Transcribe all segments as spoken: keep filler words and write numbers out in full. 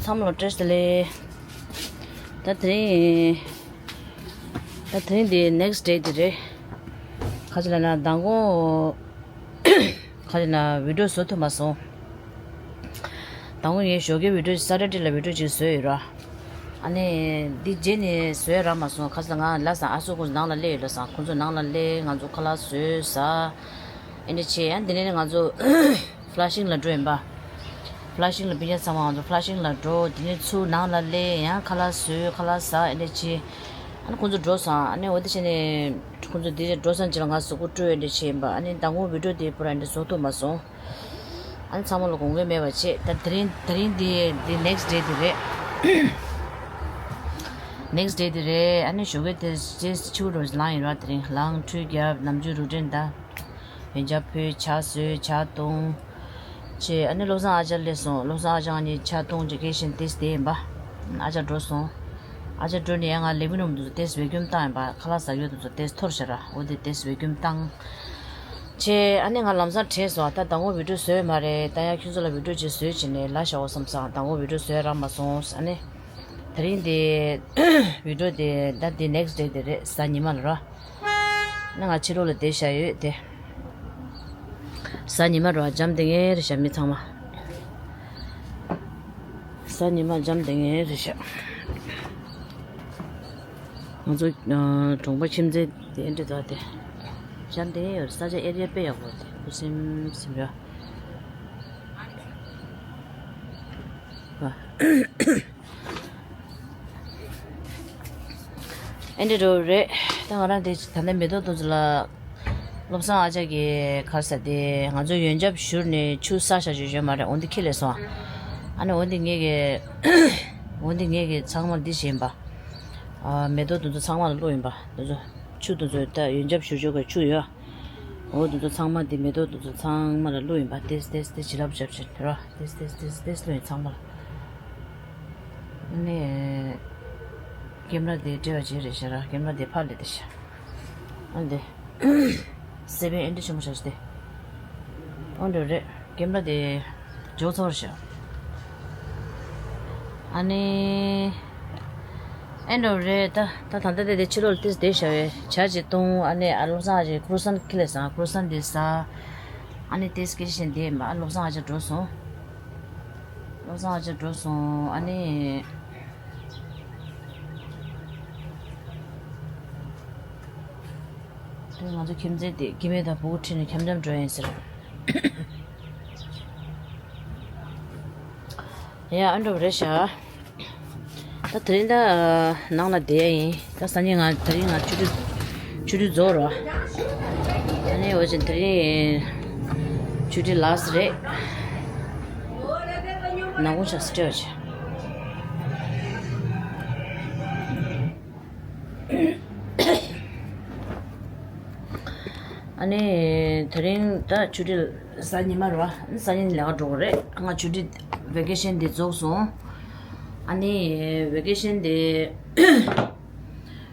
ཚང་མ་ལ་བཀྲ་ཤིས་བདེ་ལེགས། ད་དེ་རིང་། ད་དེ་རིང་འདི་next day དེ་རེད། ག་ཅི་ལབ་ན་མདང་དགོང་། ག་ཅི་ལབ་ན་video བཟོ་ཐུབ་མ་སོང་། མདང་དགོང་ངས་ཞོགས་ཀའི་video Saturday ལ་video ཅིག་བཟོས་ཡོད་ར། ཨ་ནི་འདི་རྗེས་ནས་བཟོས་རག་མ་སོང་། ག་ཅི་ལབ་ང་ལབ་སོང་ཨ་སོ་ཁོང་ཚོ་ནང་ལ་སླེབས་ཡོད་ལབ་སོང་། ཁོང་ཚོ་ནང་ལ་སླེབས། ང་ཚོ་ཁ་ལག་བཟོས་ཟ། ཨེ་འདྲ་བྱས། ཡང་འདི་ནས་ང་ཚོ་Flushing ལ་འགྲོ་ཡིན་པ། Flushing ལ་སྤུན་ཀྱག་ཚང་མ་ང་ཚོ་Flushing ལ་འགྲོ། དེ་ནས་ཚུར་ནང་ལ་སླེབས། ཡང་ཁ་ལག་བཟོས། ཁ་ལག་ཟ། ཨེ་འདྲ་བྱས། ཨ་ནི་ཁོང་ཚོ་འགྲོ་སོང་། ཨ་ནི་འོ་དེ་བྱས་ནས་ཁོང་ཚོ་དེ་འགྲོ་སོང་རྗེས་ལ་ང་གཟུགས་པོ་བཀྲུས། ཨེ་འདྲ་བྱས་ཡིན་པ། ཨ་ནི་མདང་དགོང་video དེ་པུ་ར་ཨེ་འདྲ་བཟོ་ཐུབ་མ་སོང་། ཨ་ནི་ཚང་མ་ལ་དགོངས་འགལ་མེད་པ་བྱས། ད་དེ་རིང་དེ་རིང་དེ་དེ་next day དེ་རེད། Next day དེ་རེད། ཨ་ནི་ཞོགས་ཀས་དེ་རྗེས་ཕྱི་པོ་འགྲོ་ལངས་ཡིན་ར། དེ་རིང་ལངས་ཁྲུས་བརྒྱབ། ནམ་རྒྱུན་རུ་ཊིན་ད། ཡོན་ཆབ་ཕུལ། ཇ་བཟོས། ཇ་བཏུང་། བྱས། ཨ་ནི་བློ་བཟང་ཨ་ཅག་སླེབས་སོང་། བློ་བཟང་ཨ་ཅག་ང་གཉིས་ཇ་བཏུང་། ཇེ་ཀེ་ཤན་ཏིས་དེ་ཡིན་པ། ཨ་ཅག་འགྲོ་སོང་། ཨ་ཅག་འགྲོ་ནས་ཡང་ང་living room དུ་ཏིས་vacuum བཏང་ཡིན་པ། ཁ་ལག་ཟ་རྒྱུ་དུ་ཏིས་འཐོར་ཤག་ར། འོ་དེ་ཏིས་vacuum བཏང་། བྱས། ཨ་ནི་ང་ལམ་སང་དྲན་སོང་། ད་མདང་དགོང་video བཟོས་མ་རེད། ད་ཡང་ཁྱོད་ཚོ་ལ་video ཅིག་བཟོས་བྱས་ནས་ལབ་བཞག་འོ་བསམ་སོང་། མདང་དགོང་video བཟོས་རག་མ་སོང་། ཨ་ནི་དེ་རིང་དེ་video དེ་ད་དེ་next day དེ་རེད། གཟའ་ཉི་མ་ལ་ར། ཨ་ནི་ང་ཕྱི་ལོགས་ལ་བསྡད་བཞག་ཡོད་དེ། གཟའ་ཉི་མ་ར་འཇམ་ཐིང་ངེ་རེད་ཤག་མི་ཚང་མ། གཟའ་ཉི་མ་འཇམ་ཐིང་ངེ་རེད་ཤག། ང་ཚོ་ཨ་གྲོང་པ་ཁྱིམ་མཚེས་དེ་འདྲ་དག་དེ། འཇམ་ཐིང་ངེ་ཡོད། ས་ཆ་area དཔེ་ཡག་པོ་དེ། ཁུ་སིམ་སིམ་ར། ཨེ་འདྲ་འགྲོ་རེད། ད་ང་རང་དེ་ད་ལྟ་མེ་ཏོག་དུང་ཚོ་ལ། བློ་བཟང་ཨ་ཅག་གིས་ག་རེ་ཟེར་དེ། ང་ཚོ་ཡོན་ཆབ་བཞུར་ནས་ཆུ་བསགས་བཞག་བཞག་ཡོད་མ་རེད། འོ་འདི་ཁྱེར་སླེབས་སོང་། ཨ་ནི་འོ་འདི་ངེད་ཀྱི། འོ་འདི་ངེད་ཀྱི་ཚང་མ་འདི་བྱས་ཡིན་པ། ཨ་མེ་ཏོག་དུང་ཚོ་ཚང་མ་ལ་བླུགས་ཡིན་པ། དུང་ཚོ་ཆུ། དུང་ཚོ་ད་ཡོན་ཆབ་བཞུར་བཞག་གི་ཆུ་ཡོད། འོ་དུང་ཚོ་ཚང་མ་འདི་མེ་ཏོག་དུང་ཚོ་ཚང་མ་ལ་བླུགས་ཡིན་པ། ཏེས་ཏེས་ཏེས་བྱིན་རླབས་བརྒྱབ་བྱས་ར། ཏེས་ཏེས་ཏེས་ཏེས་བླུགས་ཡིན་ཚང་མ་ལ། ཨ་ནི་ཀེམ་ར་དེ་སྤྲད་པ་བྱས་རེད་ཤག་ར། ཀེམ་ར་དེ་ཕར་སླེབས་བསྡད་ཤག། ཨ་འདི་སེ་བན་ཨེ་འདྲ་ཆེན་པོ་ཆགས་ཤག་དེ། ཨོ་འདྲ་རེད། ཀེམ་ར་དེ་འཇོག་ཚར་ཤག། ཨ་ནི་ཨེ་འདྲ་རེད། ད་ད་ད་ལྟ་དེ་དེ་ཕྱི་ལོགས་ལ་ཏིས་བསྡད་བཞག་པས། ཇ་ཅིག་བཏུང་། ཨ་ནི་ཨ་བློ་བཟང་ཨ་ཅག་གི་ཀུ་རུ་སན་ཁྱེར་སླེབས་སོང་། ཀུ་རུ་སན་དེ་ཟ། ཨ་ནི་ཏིས་ཀི་ཤན་དེ་མ་ཨ་བློ་བཟང་ཨ་ཅག་འགྲོ་སོང་། བློ་བཟང་ཨ་ཅག་འགྲོ་སོང་། ཨ་ནི། དེ་ང་ཚོ་ཁྱིམ་མཚེས་དེ་སྐྱེ་དམན་དང་ཕྲུ་གུ་ཁྲིད་ནས་འཆམ་འཆམ་འགྲོ་ཡིན་ཟེར། ཡ་ཨ་འགྲོ་རེད་ཤག། ད་དེ་རིང་ད་ནང་ལ་བསྡད་ཡིན། ད་སང་ཉིན་ང་དེ་རིང་ང་ཆུ་ཚོད་ཆུ་ཚོད་རྫོགས་རོགས། ཨ་ནི་འོ་ཅན་དེ་རིང་ཆུ་ཚོད་ལགས་རེད། ནག་ཁུང་ཆགས་སི་ཊེ་བ་ཆེ། ཨ་ནི་དེ་རིང་ད་ཆུ་ཚོད་གཟའ་ཉི་མ་རེད་བ། སང་ཉིན་ལས་ཀ་འགྲོ་གི་རེད། ང་ཆུ་ཚོད་བེ་ཀེ་ཤན་འདི་རྫོགས་སོང་། ཨ་ནི་བེ་ཀེ་ཤན་འདི་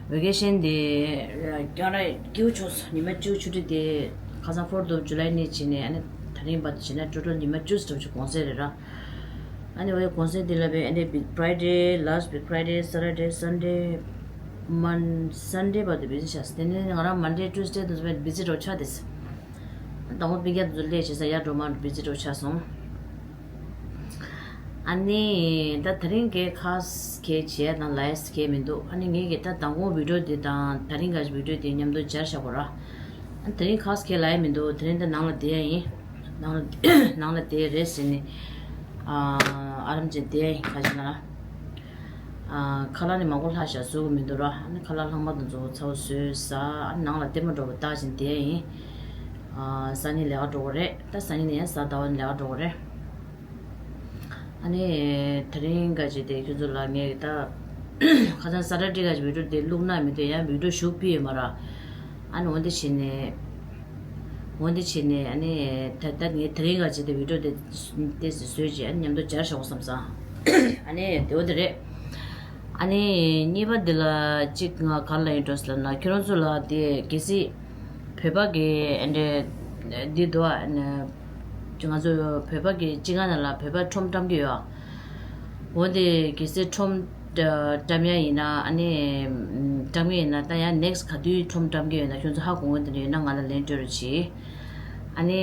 བེ་ཀེ་ཤན་འདི་ཀྱང་ར་སྐྱིད་པོ་བྱུང་སོང་། ཉི་མ་བཅུ་ཆུ་ཚོད་དེ་ཁ་སང་ཕོར་དུ་ཇུ་ལའི་ནས་བྱས་ནས། ཨ་ནི་དེ་རིང་བར་དུ་བྱས་ན་ཊོ་ཊལ་ཉི་མ་བཅུ་ཙམ་ཞིག་གུང་སེང་རེད་ར། ཨ་ནི་འོ་ཡ་གུང་སེང་འདི་ལ་བས་ཨ་ནི་Big Friday, last Big Friday, Saturday, Sunday, Mon- Sunday བར་དུ་བི་ཛི་ཆགས་སོང་། དེ་ནས་ང་རང་Monday, Tuesday དུ་བས་བི་ཛི་འགྲོ་ཆགས་དེ། དང་པོ་སྤུན་ཀྱག་དེ་ཚོ་སླེབས་བྱས་ས་ཡར་འགྲོ་མར་འགྲོ་བི་ཛི་འགྲོ་ཆགས་སོང་། ཨ་ནི་ད་དེ་རིང་གི་ཁ་སྐད་བྱས་དང་ལབ་ཡས་གང་ཡང་མི་འདུག། ཨ་ནི་ངས་ཀྱི་ད་མདང་དགོང་བི་ཌི་ཡོ་འདི་དང་དེ་རིང་ག་བི་ཌི་ཡོ་འདི་མཉམ་དུ་སྦྱར་བཞག་གོ་ར། ཨ་ནི་དེ་རིང་ཁ་སྐད་ལབ་ཡས་མི་འདུག། དེ་རིང་ད་ནང་ལ་བསྡད་ཡ་ཡིན། ནང་ལ་ནང་ལ་བསྡད་རེད་ཟེར་ནས། ཨ་ཨ་རམ་ཅན་བསྡད་ཡ་ཡིན། ཁ་ཅིག་ན་ར། ཨ་ཁ་ལག་ནི་མང་པོ་ལྷག་བཞག་བཟོ་གི་མི་འདུག་ར། ཨ་ནི་ཁ་ལག་ལྷག་མ་དང་ཚོ་ཚ་བོ་བཟོས་ཟ། ཨ་ནི་ནང་ལ་ལྟད་མོ་འདྲ་པོ་ལྟ་བཞིན་བསྡད་ཡ་ཡིན། ཨ་སང་ཉིན་ལས་ཀ་འགྲོ་གི་རེད། ད་སང་ཉིན་ནས་ཡང་གཟའ་ཟླ་བ་ནས་ལས་ཀ་འགྲོ་གི་རེད། ཨ་ནི་དེ་རིང་ག་ཅིག་དེ་ཁྱོད་ཚོ་ལ་ངས་ད་ཁ་སང་སེ་ཊར་ཌེ་ག་ཅིག་བི་ཌི་ཡོ་དེ་བླུགས་ན་མི་འདུག། ཡང་བི་ཌི་ཡོ་ཞུགས་ཕུལ་ཡོད་མ་ར། ཨ་ནི་འོ་འདི་བྱས་ནས་འོ་འདི་བྱས་ནས་ཨ་ནི་ད་ད་ངས་དེ་རིང་ག་ཅིག་དེ་བི་ཌི་ཡོ་དེ་ཏོག་ཙམ་བཟོས་རྗེས་ཨ་ནི་མཉམ་དུ་སྦྱར་ཆོག་བསམ་སོང་། ཨ་ནི་དེ་འོ་དེ་རེད། ཨ་ནི་གཉིས་པ་འདི་ལ་གཅིག་ང་ག་རེ་ལབ་ཡིན་འགྲོ་ཟེར་ལབ་ན། ཁྱོད་རང་ཚོ་ལ་དེ་གལ་སྲིད་བོད་པ་གི་ཨ་འདྲ་འདི་འདུག་ཨ་ནི། ང་ཚོ་བོད་པ་གི་སྤྱི་ཁང་ནང་ལ་བོད་པ་ཁྲོམ་བཀྲམ་གྱི་ཡོད། འོ་དེ་གལ་སྲིད་ཁྲོམ་བཀྲམ་ཡ་ཡིན་ན་ཨ་ནི་བཀྲམ་གི་ཡིན་ན་ད་ཡང་next་ག་དུས་ཁྲོམ་བཀྲམ་གི་ཡོད་ན་ཁྱོད་ཚོ་ཧ་གོ་གི་འདི་འདྲ་ཡོད་ན་ང་ལ་ལན་སྤྲོད་རོགས་གྱིས། ཨ་ནི་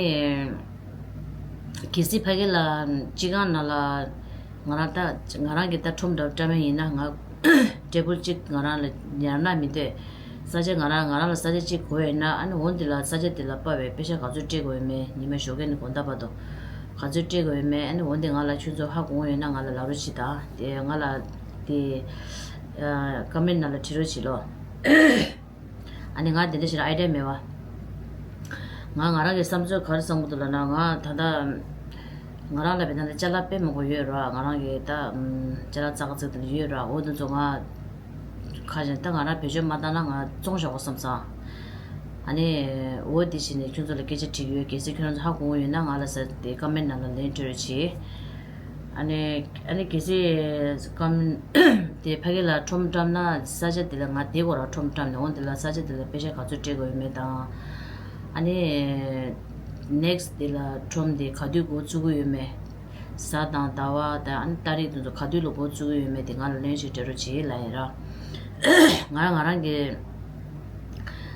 གལ་སྲིད་ཕ་གི་ལ་སྤྱི་ཁང་ནང་ལ་ང་རང་ད་ང་རང་གི་ད་ཁྲོམ་འདྲ་བཀྲམ་ཡ་ཡིན་ན་ང་table་གཅིག་ང་རང་ལ་ཉར་ན་མི་འདོད། ས་ཆ་ང་རང་ང་རང་ལ་ས་ཆ་གཅིག་དགོས་ཡོད་ན་ཨ་ནི་འོ་འདི་ལ་ས་ཆ་འདི་ལ་དཔག་པའི་པེ་ཤ་ག་ཚོད་སྤྲད་དགོས་ཡོད་མེད་ཉི་མ་ཞོགས་ཀས་ནས་དགོང་དག་བར་དུ་ག་ཚོད་སྤྲད་དགོས་ཡོད་མེད་ཨ་ནི་འོ་འདི་ང་ལ་ཁྱོད་ཚོ་ཧ་གོ་ཡོད་ན་ང་ལ་ལབ་རོགས་གྱིས་དང་དེ་ང་ལ་དེ་comment་ནང་ལ་བྲིས་རོགས་གྱིས་ལོ། ཨ་ནི་ང་དེ་འདྲ་ཞིག་ལ་idea་མེད་བ། ང་ང་རང་གི་བསམ་ཚུལ་ག་རེ་བསམ་གི་འདུག་ལབ་ན་ང་ད་ལྟ་ང་རང་ལ་བས་ད་ལྟ་ཅ་ལག་དཔེ་མང་པོ་ཡོད་ར། ང་རང་གི་ད་ཅ་ལག་ཙག་ཙིག་དེ་ཡོད་ར། འོ་དེ་ཚོ་ང་ཁ་ཅན་ད་ང་རང་བེད་སྤྱོད་མ་བཏང་ན་ང་བཙོང་བཞག་གོ་བསམ་སོང་། ཨ་ནི་འོ་དེ་བྱས་ནས་ཁྱོད་ཚོ་ལ་སྐད་ཆ་དྲིས་ཡོད། གལ་སྲིད་ཁྱོད་རང་ཚོ་ཧ་གོ་ཡོད་ན་ང་ལ་ས་དེ་comment་ནང་ལ་ལན་སྤྲོད་རོགས་གྱིས། ཨ་ནི་ཨ་ནི་གལ་སྲིད་ཀམ་དེ་ཕ་གི་ལ་ཁྲོམ་བཀྲམ་ན་ས་ཆ་དེ་ལ་ང་དེ་གོ་ར་ཁྲོམ་བཀྲམ་ནས་འོང་དེ་ལ་ས་ཆ་དེ་ལ་པེ་ཤ་ག་ཚོད་སྤྲད་དགོས་ཡོད་མེད་དང་། ཨ་ནི་next་དེ་ལ་ཁྲོམ་དེ་ག་དུས་འགོ་བཙུགས་ཀྱི་ཡོད་མེད། གཟའ་དང་ཟླ་བ་དང་ཨ་ནི་ཏ་རིག་དེ་ཚོ་ག་དུས་ལ་འགོ་བཙུགས་ཀྱི་ཡོད་མེད་དེ་ང་ལ་ལན་ཞིག་སྤྲད་རོགས་གྱིས་ལབ་ཡིན་ར། ང་ང་རང་གི་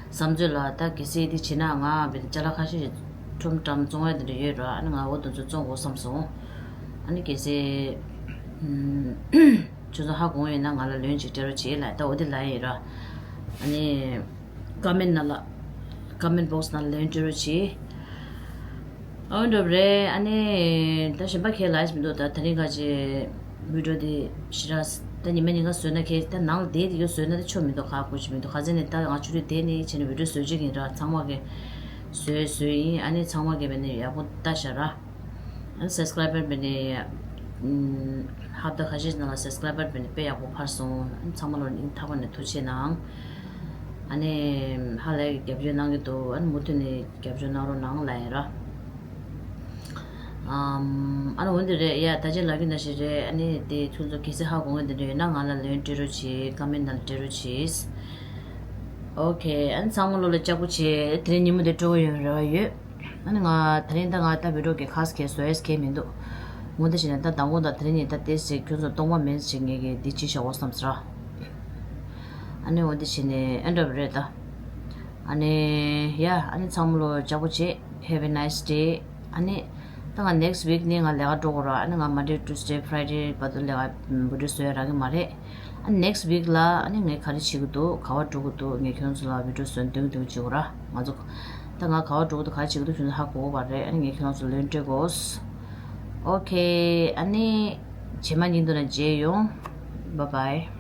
བསམ་ཚོད་ལ་ད་གལ་སྲིད་དེ་བྱེད་ན་ང་བས་ཅ་ལག་ཁ་ཤས་ཤིག་ཁྲོམ་བཀྲམ་བཙོང་ཡ་དེ་འདྲ་ཡོད་ར། ཨ་ནི་ང་འོ་དེ་ཚོ་བཙོང་དགོས་བསམ་སོང་། ཨ་ནི་གལ་སྲིད་ཁྱོད་ཚོ་ཧ་གོ་ཡོད་ན་ང་ལ་ལན་ཅིག་སྤྲད་རོགས་བྱེད་ལ་ད་འོ་དེ་ལབ་ཡིན་ར། ཨ་ནི་comment་ནང་ལ་comment box་ནང་ལ་ལན་སྤྲོད་རོགས་གྱིས། ཨོ་འགྲོ་རེད། ཨ་ནི་ད་གཞན་པ་ཁྱེད་ལ་མི་འདུག་ད་དེ་རིང་ཁ་ཅིག་video་དེ་ཞེ་དྲག་ད་ཉི་མ་ཉིན་གང་བཟོས་ན་ཁྱེད་ད་ནང་ལ་བསྡད་དེ་ཡོད་བཟོས་ན་ད་ཆོ་མི་འདུག་ཁག་པོ་ཞིག་མི་འདུག་ཁ་ཚན་ནས་ད་ང་ཆུ་རུད་བསྡད་ནས་བྱས་ནས་video་བཟོས་ཅིག་ཡིན་ར། ཚང་མ་གི་བཟོས་བཟོས་ཡིན། ཨ་ནི་ཚང་མ་གི་བས་ནས་ཡག་པོ་ལྟ་ཤག་ར། ཨ་ནི་subscriber་བས་ནས་ཧབ་ད་ཁ་ཤས་ནང་ལ་subscriber་བས་ནས་དཔེ་ཡག་པོ་འཕར་སོང་། ཨ་ནི་ཚང་མ་ལོ་སྙིང་ཐག་པ་ནས་ཐུགས་རྗེ་གནང་། ཨ་ནི་ཧ་ལས་རྒྱབ་སྐྱོར་གནང་གི་འདུག་ཨ་ནི་མུ་མཐུད་ནས་རྒྱབ་སྐྱོར་གནང་རོགས་གནང་ལབ་ཡིན་ར། ཨམ། ཨ་ནི་འོན་ཏེ་རེད་ཡ། ད་ཅི་ལབ་རྒྱུ་ན་ཞིག་རེད། ཨ་ནི་དེ་ཁྱོད་ཚོ་གལ་སྲིད་ཧ་གོ་མཁན་དེ་འདྲ་ཡོད་ན་ང་ལ་ལན་སྤྲད་རོགས་གྱིས། comment་ནང་ལ་སྤྲད་རོགས་གྱིས། ཨོ་ཁེ། ཨ་ནི་ཚང་མ་ལོ་ལ་ལྕགས་པོ་བྱེད། དེ་རིང་ཉིན་མོ་དེ་སྤྲོ་པོ་ཡོང་རེ་བ་ཡོད། ཨ་ནི་ང་དེ་རིང་ད་ང་ད་video་གི་ཁ་སྐད་བཟོ་ཡས་གལ་མི་འདུག་འོན་ཏེ་ཞིག་ན་ད་མདང་དགོང་དང་དེ་རིང་ཉིན་ད་དེ་ཟིག་ཁྱོད་ཚོ་གཏོང་བ་མེད་ཟིག་ངེད་ཀྱི་འདི་ཅི་བྱ་བ་བསམ་ཟེར། ཨ་ནི་འོ་འདི་བྱས་ནས་ཨེ་འདྲ་བ་རེད་ད། ཨ་ནི་ཡ། ཨ་ནི་ཚང་མ་ལོ་ལྕགས་པོ་བྱེད། Have a nice day. ཨ་ནི་ད་ང་next week་ནི་ང་ལས་ཀ་འགྲོ་དགོས་ར། ཨ་ནི་ང་Monday Tuesday Friday་བར་དུ་ལས་ཀ་video་བཟོ་ཡ་རག་གི་མ་རེད། ཨ་next week་ལ་ཨ་ནི་ངས་ག་རེ་བྱེད་ཀྱི་འདུག་ག་པར་འགྲོ་གི་འདུག་ངས་ཁྱོད་ཚོ་ལ་video་བཟོ་འདོན་འདོན་བྱེད་དགོས་ར། ང་ཚོ་ད་ང་ག་པར་འགྲོ་གི་འདུག་ག་རེ་བྱེད་ཀྱི་འདུག་ཁྱོད་ཚོ་ཧ་གོ་གི་མ་རེད། ཨ་ནི་ངས་ཁྱོད་ཚོ་ལན་སྤྲད་དགོས། ཨོ་ཁེ། ཨ་ནི་རྗེས་མ་ཉིན་དུ་ན་མཇལ་ཡོང་། Bye bye།